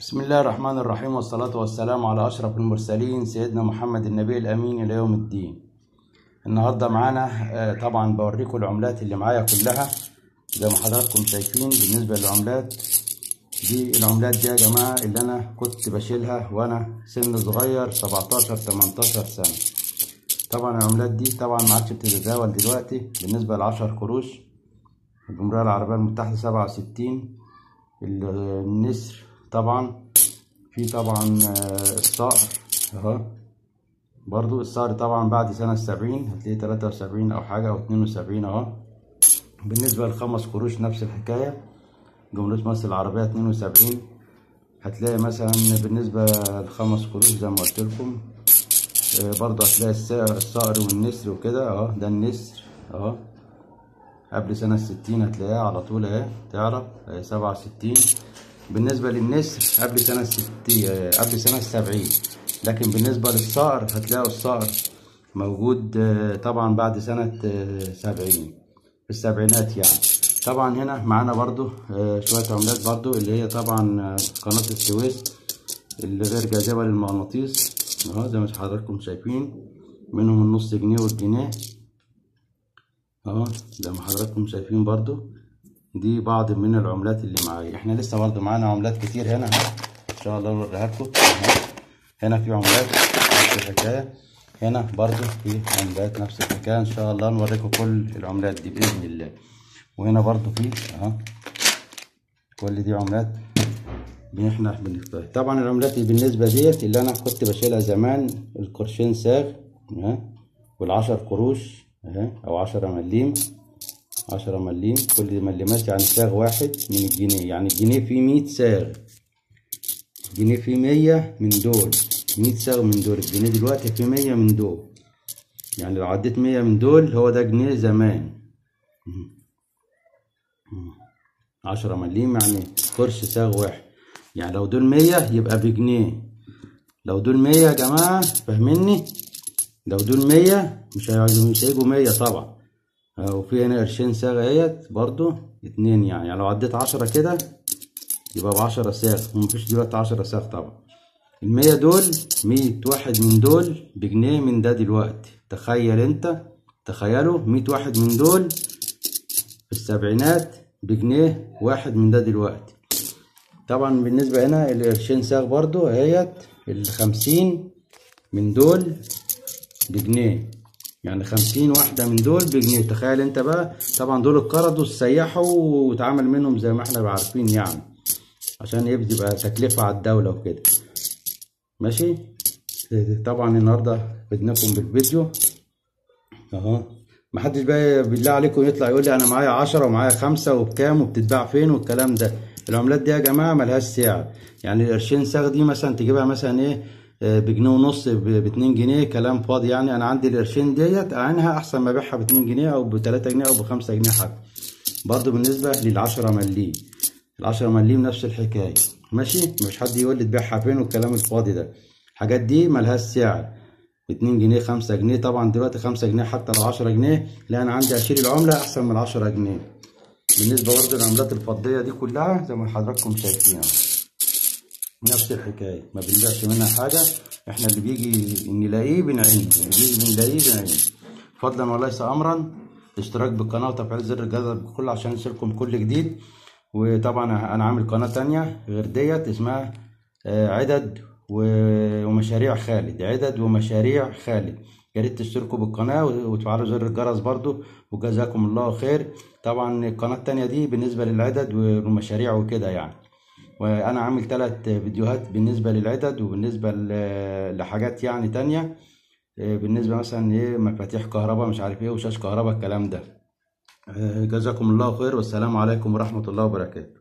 بسم الله الرحمن الرحيم، والصلاة والسلام على أشرف المرسلين سيدنا محمد النبي الأمين إلى يوم الدين. النهاردة معانا طبعا بوريكم العملات اللي معايا كلها زي ما حضراتكم شايفين. بالنسبة للعملات دي، العملات دي يا جماعة اللي أنا كنت بشيلها وأنا سن صغير 17 18 سنة. طبعا العملات دي طبعا ما عادش بتتداول دلوقتي. بالنسبة ل10 قروش الجمهورية العربية المتحدة 67، النسر طبعا، في طبعا الصقر اهو، برضو الصقر طبعا بعد سنة 70 هتلاقيه 73 او حاجة او 72 اهو. بالنسبة ل5 قروش نفس الحكاية، جمهورية مصر العربية 72 هتلاقي مثلا. بالنسبة ل5 قروش زي ما قلت لكم برضو هتلاقي الصقر والنسر وكده اهو. ده النسر اهو قبل سنة 60 هتلاقيها على طول اهي، تعرف 67. بالنسبة للنسر قبل سنة 60، قبل سنة 70. لكن بالنسبة للصقر هتلاقوا الصقر موجود طبعا بعد سنة 70، في السبعينات يعني. طبعا هنا معانا برضو شوية عملات برضو اللي هي طبعا قناة السويس اللي غير جاذبة للمغناطيس اهو زي ما حضراتكم شايفين، منهم النص جنيه والجنيه اهو زي ما حضراتكم شايفين. برضو دي بعض من العملات اللي معايا. احنا لسه برضو معانا عملات كتير هنا ان شاء الله نوريها لكم. هنا في عملات نفس الحكاية، هنا برضو في عملات نفس الحكاية، ان شاء الله نوريكم كل العملات دي باذن الله. وهنا برضو في اهو، كل دي عملات احنا بنختار. طبعا العملات اللي بالنسبة ديت اللي انا كنت بشيلها زمان، القرشين ساغ وال10 قروش اهي، او 10 مليم، 10 مليم، كل مليمات يعني ساغ واحد من الجنيه. يعني الجنيه فيه 100 ساغ، الجنيه فيه 100 من دول، 100 ساغ من دول. الجنيه دلوقتي فيه 100 من دول، يعني لو عديت 100 من دول هو ده جنيه زمان. 10 مليم يعني قرش ساغ واحد، يعني لو دول 100 يبقى بجنيه. لو دول 100 يا جماعة فاهميني، لو دول 100 مش هيجوا 100 طبعا. وفي هنا قرشين ساغ اهيت برضو 2، يعني لو عديت 10 كده يبقى ب10 ساغ، ومفيش دلوقتي 10 ساغ طبعا. ال100 دول 100 واحد من دول بجنيه من ده دلوقتي. تخيل انت، تخيلوا 100 واحد من دول في السبعينات بجنيه واحد من ده دلوقتي. طبعا بالنسبة هنا القرشين ساغ برضو اهيت، ال50 من دول بجنيه، يعني 50 واحدة من دول بجنيه. تخيل انت بقى. طبعا دول اتقرضوا سيحوا واتعمل منهم زي ما احنا عارفين يعني، عشان ايه، بتبقى تكلفة على الدولة وكده. ماشي. طبعا النهاردة فدناكم بالفيديو اهو. محدش بقى بالله عليكم يطلع يقول لي انا معايا 10 ومعايا 5 وبكام وبتتباع فين والكلام ده. العملات دي يا جماعة ملهاش سعر، يعني القرشين ساغ دي مثلا تجيبها مثلا ايه بجنيه ونص، ب2 جنيه، كلام فاضي يعني. انا عندي القرشين ديت اعينها احسن ما ابيعها ب2 جنيه او ب3 جنيه او ب5 جنيه حتى. برضو بالنسبة لل10 مليم، ال10 مليم نفس الحكاية. ماشي، مش حد يقول لي تبيعها فين والكلام الفاضي ده. الحاجات دي ملهاش سعر، 2 جنيه 5 جنيه. طبعا دلوقتي 5 جنيه حتى لو 10 جنيه، لا انا عندي اشيل العملة احسن من 10 جنيه. بالنسبة برضو للعملات الفضيه دي كلها زي ما حضراتكم شايفين نفس الحكاية، ما بنبيعش منها حاجة، احنا اللي بيجي نلاقيه بنعينه، اللي بيجي بنلاقيه بنعينه. فضلا وليس امرا، اشتراك بالقناة وتفعيل زر الجرس بالكل عشان يصلكم كل جديد. وطبعا انا عامل قناة تانية غير ديت اسمها عدد ومشاريع خالد، عدد ومشاريع خالد. يا ريت تشتركوا بالقناة وتفعلوا زر الجرس برضو، وجزاكم الله خير. طبعا القناة التانية دي بالنسبة للعدد والمشاريع وكده يعني، وانا عامل 3 فيديوهات بالنسبة للعدد وبالنسبة لحاجات يعني تانية، بالنسبة مثلا ايه مفاتيح كهرباء مش عارف ايه وشاش كهرباء الكلام ده. جزاكم الله خير، والسلام عليكم ورحمة الله وبركاته.